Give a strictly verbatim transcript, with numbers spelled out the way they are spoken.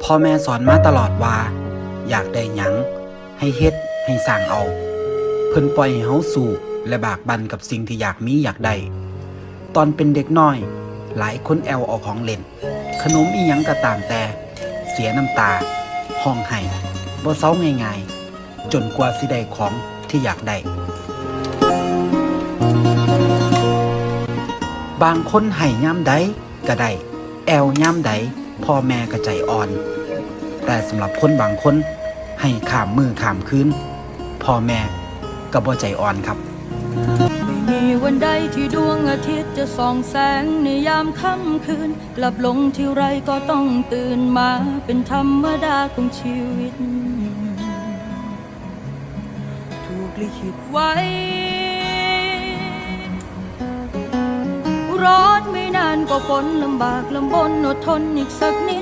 พ่อแม่สอนมาตลอดว่า อยากได้หยัง ให้เฮ็ด ให้สร้างเอา เพิ่นปล่อยให้เฮาสู้ และบากบั่นกับสิ่งที่อยากมีอยากได้ ตอนเป็นเด็กน้อย หลายคนแอ่วเอาของเล่น ขนมอิหยังก็ตามแต่ เสียน้ำตา ฮ้องไห้ บ่เซาง่ายๆ จนกว่าสิได้ของที่อยากได้ บางคนไห้ยามใดก็ได้ แอ่วยามใด พ่อแม่ก็ใจอ่อน แต่สำหรับคนบางคน ไห้ข้ามมื้อข้ามคืน พ่อแม่ก็บ่ใจอ่อนครับ ไม่มีวันใดที่ดวงอาทิตย์จะส่องแสงในยามค่ำคืน หลับลงทีไรก็ต้องตื่นมาเป็นธรรมดาของชีวิต ถูกลิขิตไว้ รอดไม่นานก็ฝนลำบากลำบนอดทนอีกสักนิด